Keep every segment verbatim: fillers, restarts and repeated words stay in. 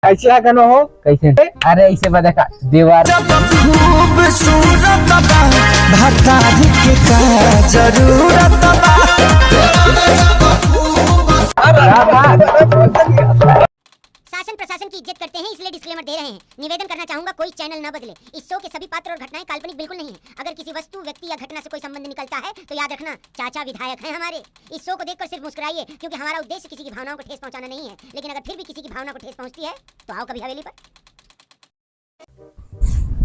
कैसे है गनो हो? कैसे? अरे, ऐसे बजा का दीवार। जब खूबसूरत बा, भतारी के का जरूरत बा। शासन प्रशासन की इज्जत करते हैं, इसलिए डिस्क्लेमर दे रहे हैं। निवेदन करना चाहूंगा, कोई चैनल न बदले। इस शो के सभी पात्र और घटनाएं काल्पनिक बिल्कुल नहीं है। अगर किसी वस्तु, व्यक्ति या घटना से कोई संबंध निकलता है तो याद रखना, चाचा विधायक हैं हमारे। इस शो को देखकर सिर्फ मुस्कुराइए, क्योंकि हमारा उद्देश्य किसी की भावनाओं को ठेस पहुंचाना नहीं है, लेकिन अगर फिर भी किसी की भावना को ठेस पहुंचती है तो आओ कभी हवेली पर।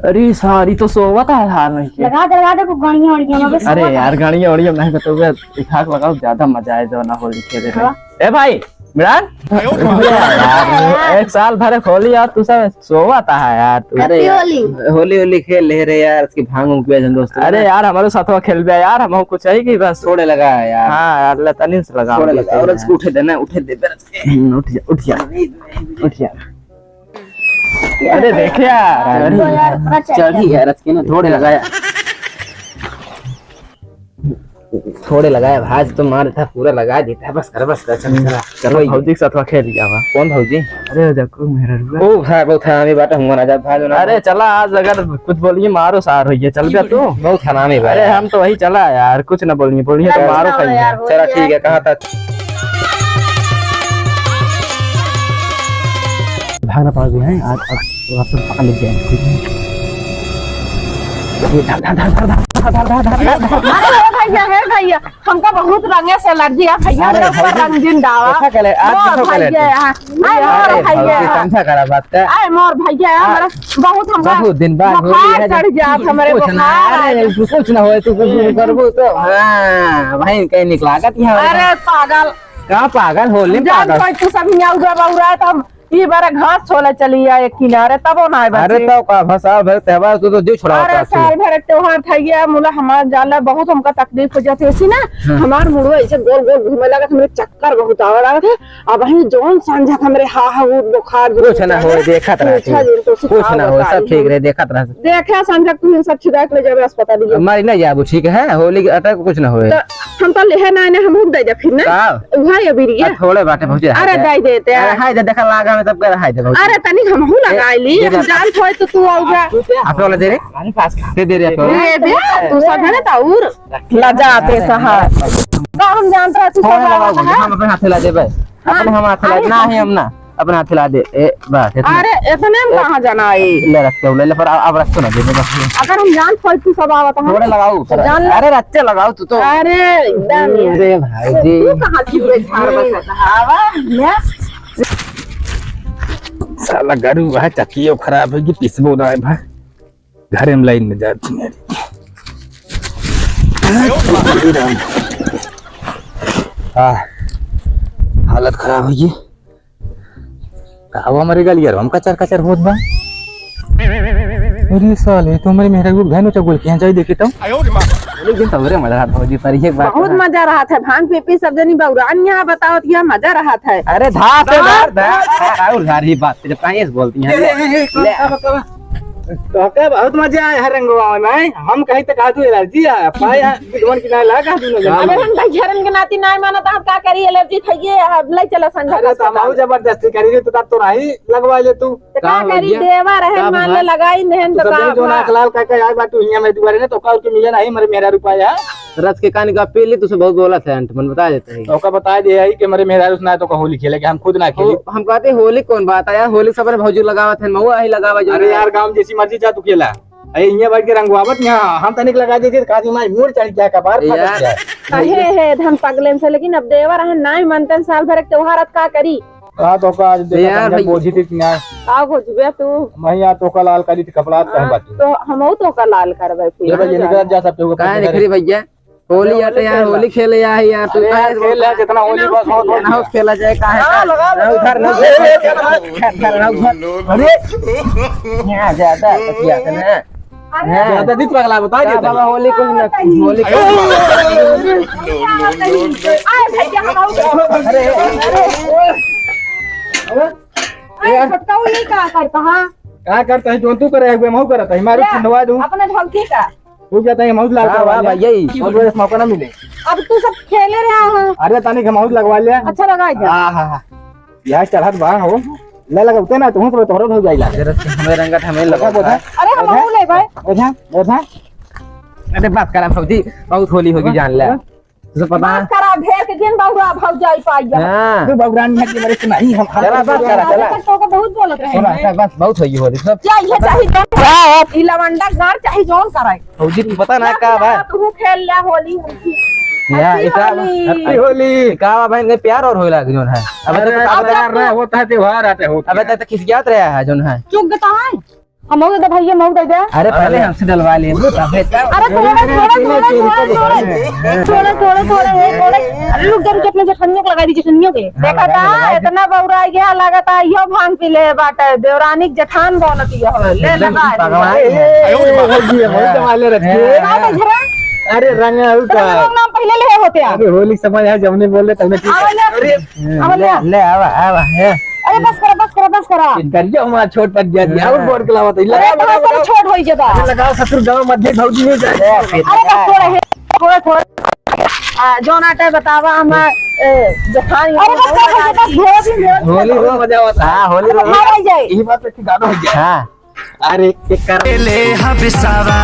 अरे सारी तो सोवत है हार नहीं के। लगा दे, लगा दे, कुछ गाड़ियाँ वाड़ियाँ में बस अरे सोवत है। यार, गाड़ियाँ वाड़ियाँ नहीं बताओगे, इठाक लगाओ, ज्यादा मजा आए जो ना होली खेले में। हाँ। ए भाई, मिरान, यार, एक साल भर होली यार, तू सब सोवत है यार, तू। अरे हैप्पी यार, होली। होली होली खेल ले रे यार, इसकी भांग उंग पिया जन दोस्त। अरे यार, हमारे साथ खेल बे यार, हम कुछ है कि बस। थोड़े लगा है यार। हाँ यार, ले तनी से लगा, थोड़े लगा, और इसको उठे देना, उठे दे बे। हम्म, उठ जा, उठ जा, उठ जा। अरे देखे यार, अरे यार, पूरा चढ़ चढ़ी गया। है रच के ना, थोड़े लगाया, थोड़े लगाया भाई, तो मार देता, पूरा लगा देता है। बस कर, बस कर, चल, चला। चलो, भौजी के साथ खेल गया बा। कौन भौजी? अरे, जब को मेरा रुआ। ओ भाई, बहुत हरामी बात है, हुआ ना जा भाई, ना अरे, भाई। चला, आज अगर कुछ बोलिए, मारो सार होइए, चल बे तू। बहुत हरामी भाई। अरे, हम तो वही चला यार, कुछ ना बोलिए, बोलिए तो अरे, मारो चला खाइए। यार, चला, ठीक है, कहाँ तक? भाग ना पाओगे, हैं? आज, आज रास्ते में पकड़ लेके जाएंगे, ठीक है? ये धर, धर, धर। अरे हे भैया, हे भैया, हमका बहुत रंगे से एलर्जी है भैया, अरे हमरा ऊपर भौजी, रंग जिन डावा। ऐसा करे, आज मोर किसको करे भैया, तू? हाँ, अरे मोर अरे भैया। भौजी, समझा करा बात का। अरे मोर भैया, हाँ। हमरा बहुत हमका बहुत दिन बाद होली बुखार है, चढ़ जात हमरे कुछ ना, बुखार। अरे कुछ ना होए, तू कुछ करबो तो, हाँ, भाई कहीं निकलागत यहाँ। अरे पागल। का पागल? होली में जान पागल। कोई तू सब हियाँ उबे बउरा है, तो हम ई बार घास छोले चली आए एक किनारे, तबो ना आए अरे बच्चे। तब का भा, साल भर त्योहार, तू तो जीव छुड़ावत अरे रहती। साल भर एक त्योहार था ये, मुला हमार जाला बहुत हमका तकलीफ हो जाती है, ऐसी ना, हाँ। हमार मुड़वा ऐसे गोल गोल घूमे लागत, हमरे चक्कर बहुत आवे लागत है। अब वही जौन सांझा हमरे हा हा ऊ बुखार जो कुछ ना होए, देखत रहती। पूछा जिन तो कुछ ना होए, सब ठीक रहे, देखत रहती। देखा संजय, तू सब छिदा के ले जाबे अस्पताल। हमारी नहीं जाबू, ठीक है, होली के अटैक कुछ ना होए। तो हम तो लेहे ना, ने हम दे दे फिर ना। का? उहाँ ये बीरी आ, है। थोड़े बाटे भौजी, अरे, हाय दे। दे देते अरे, हैं। हाय दे, देखा लागा में तब कर हाय दे भौजी। अरे, तनी हमहू ए, लगाई ली, दे दे। हम जान थोए तो तू आउगा। आप वाला दे रे। दे दे रे आप वाला। दे दे, तू सब है ना तो और लजाते सहा। तो हम जानते हैं तू थोड़ा सब लगाओ भौजी, हम अपने हाथे ला देबे। हाँ, अपने हम हाथे ला, अरे ना हम ही हम ना। अपना हाथ हिला दे। ए, बस, इतना। अरे, इतने में ए, कहाँ जाना है? ले, रख के, ले, ले, पर अब, अब रख तो ना दे, बस। अगर हम जान खोज तू सब आवत है। थोड़े लगाओ, तो जान ले। अरे, रच्चे लगाओ तू तो। अरे, एकदम ये। अरे, भाई जी। तू कहाँ छुए झाड़ बस हवा, ले। साला गरू है, चक्कियो खराब है कि पिसबो ना है भाई। घरे में लाइन में जात नहीं। आ, हालत खराब हो गई। का वो हमारे गलियर हम कचर कचर होत बा। अरे साले, तो हमारे मेहरा को घर में चगुल के यहाँ जाई देखे तो। लेकिन तोरे मजा हाथ भौजी पर एक बात बहुत कहा। मजा रहा था, भांग पी पी सब जनी बौरान यहाँ बताओ तो यहाँ मजा रहा था। अरे धार से धार, धार, धार, और धार ही बात, जब काहे से बोलती हैं? ए, ए, ए, ले। कौन, कौन, कौन? तोहके बहुत मजा आया है रंगवा में। हम कहीं तक आजू एलर्जी आया, पाए हैं, बिटवन की नाय लागा दोनों जन। अबे हम भाई झरन के नाती नाय माना तो हम का करी, एलर्जी खाइए, अब ले चला संझा अरे का तो हम अस्पताल। जबरदस्ती करी रे, तो तब तो राही लगवा ले तू। तो का का हो करी, गया? देवा रहे, का मान ले भगवान? लगाई नहीं तू तो सब का जो ना भा- लाल का का यार बात तू हियां में दुआरे ने तो का के मिले नहीं, मरे मेरा रुपया। रस के कान का पी ली, तुझसे बहुत बोला था अंत, मन बता देता है। ओका बता दे आई कि मरे मेरा रुस ना तो का होली खेले, कि हम खुद ना खेली। ओ, हम कहते होली कौन बात है यार, होली सब भौजी लगावत है, महुआ ही लगावा जो अरे है। यार, गांव जैसी मर्जी जा तू खेला। अरे, इहाँ बैठ के रंगवावत यहाँ, हम तनिक लगा देते, तो काजी माई मूड़ चढ़ गया, कपार ए फाट यार। गया। अहे, हे, धन पगलेन से, लेकिन अब देवर है, नाई मनतन, साल भर एक त्योहार अत का करी? हाँ, तो का आज ए देखा यार, था, भाई। बोझी थी ना। का बोझबे तू? मैं यार, तो का लाल करी थी, कपड़ा हाँ, पहन बात। तो हमहू तो का लाल करबे फिर। ये भाई, ये निकल जा, सब केहू काहे अपने निकली घरे। भैया? होली आते यार, होली खेले आए यार, तू अरे यार, काहे खेल ले, जितना होली बस, बहुत होली ना है। खेला जाए, काहे हाँ, का? लगा, ना लगा। उधर, ना उधर, ना उधर। अरे, यहाँ ज्यादा पतिया से ना। हाँ। ज्यादा नहीं पगला, बता का देता बाबा, हूँ। होली कुछ ना, होली कुछ अरे, अरे, अरे। अरे, छोटका, वो ये का करता, हाँ? का करता है, जो तू करे हुए, मैं करता है, मारू ले, छिंदवा दूँ। अपने भौजी का। हो गया था, हम लाल हाँ, करवा वाह लिया। भैया, ये और मेरे मौका ना मिले। अब तू सब खेले रहा है। अरे, तानी हम लगवा लिया। अच्छा लगा है क्या? हाँ, हाँ, हाँ। यहाँ चढ़त बा हो। ले लगा उते ना, तुहूँ सब तोहरो भौजाई लागे। जरा से हमें रंगत हमें लगा। बोधा, अरे हम बोधा, ले भाई। बोधा, बोधा। अरे बस करा भौजी, बहुत होली होगी जान ले। हाँ? तुझे पता है? बस करा, ढेर के दिन बउरा भौजाई पाई है। हाँ। तू बउरान है कि मेरे से नहीं, हम, हम चला, बस करा, चला। तो को बहुत बोलत रहे सुना, हैं। बस, बहुत होगी होली, सब। क्या ये चाही जौन? हाँ। ई लवंडा गार चाही जौन कराई। भौजी, तू पता ना का बा? तू खेल ले होली, होली। या, Happy इतना होली। Happy होली। का बा भाई, ने प्यार और होइला जौन है। अबे अरे, तो का अब बता? प्यार ना होता है, त्योहार आते होते अबे हैं। तो, तो खिसियात रहा है जौन है। चुप गता है। हम मऊ दे दे भैया, मऊ दे दे। अरे, पहले हमसे डलवा ले, तबे तब। अरे, थोड़ा, थोड़ा, थोड़ा, थोड़ा, थोड़ा, थोड़ा, थोड़ा, हे, थोड़ा। अरे, रुक जा, रुक जा, अपने जेठनियों को लगा दी, जेठनियों के। हाँ, देखा लगा था, दे, लगा दे। इतना बउरा गया, लगा था, यो भांग पी ले बाटे, देवरानी के जेठान बनत यो है। ले, एकदम लगा दे। पगला है। ए, ए, ए, भौजी, भौजी संभाले रखिए। हाँ, हाँ। अरे, रंग आऊ तो का? रंग नाम पहले ले होते हैं। अरे, होली समय है, जब नहीं बोले, तब नहीं। आवा ले। अरे, आवा ले। ले, ले, आवा, आवा, हे। अरे, बस करा, बस करा, बस करा। करियो हमारा छोट पड़ गया जी, हाँ। और बोर्ड के लावा तो अरे, लगा, लगा, लगा। छोट होई जबा। अरे, लगाओ ससुर गाँव मत दे, भौजी नहीं जाए। अरे, बस थोड़ा है, थोड़ा, थोड़ा। आ, जौन आटा बतावा हम, ए, जेठान अरे, बस कर, बस कर, बस, होली, होली। होली हो, मजा आवता। हाँ, होली अरे, हो। बाहर आ जाए। यही बात पे गाना हो गया। हाँ। अरे, के कर ले हबिसावा,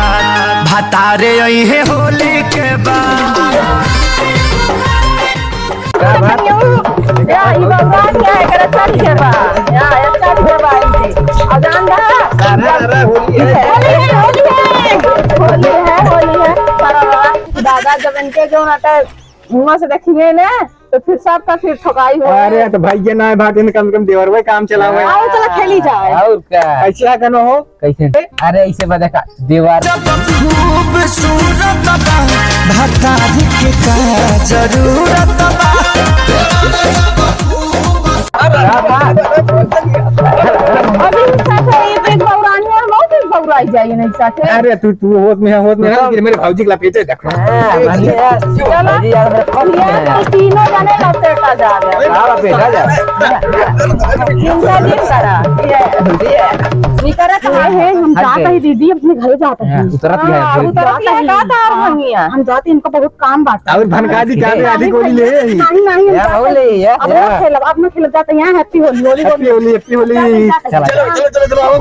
भतारे आई है होली के बाद। का बात? या, ई भगवान या, एकरा चल के बा। या, एकरा चल के बा, ई। आ, जान रहा? अरे, अरे, होली है। होली है, होली है। होली है, होली है। अरे, दादा, जब इनके जो ना मुँह से देखिए ना, तो फिर सबका फिर ठोकाई हो। अरे, तो भैया ना भाग, कम से कम देवरवे काम चलावे। आओ, चलो खेली जाए। और का? कैसे आ कनो हो? कैसे? अरे, ऐसे बता का देवर। जब खूबसूरत बा, भतारी के का जरूरत बा? क्या बात? अभी साथ है, ये तो एक बौरानी और मौत एक बौराई जाइए नहीं साथ है। अरे, तू, तू होत में है, होत में है, तो लेकिन मेरे भौजी के लपेटे देखो। हाँ, बढ़िया। चलो। बढ़िया, मेरे फर्स्ट में है। तो तीनों जने लपेटा जा रहे हैं। हाँ, लपेटा जा। चिंता नहीं करा। ये, ये। नहीं करा, कहाँ है? हम हाँ, जाते हैं दीदी, अपने घर जाते हैं। हाँ, उतरत ही है, हाँ, बोल। उतरत ही है, का तार भंगिया? हम जाते हैं, इनको बहुत काम बात है। और भनका दी, चाहे आधी गोली ले। नहीं, नहीं, हम या जाते हैं। होली, या, अब या। ना खेलब, अब ना खेलब, जाते हैं, यहाँ Happy होली, होली, Happy होली। होली, Happy होली। जाते हैं, जाते हैं। चला। चलो, चलो, चलो, चलो, आओ।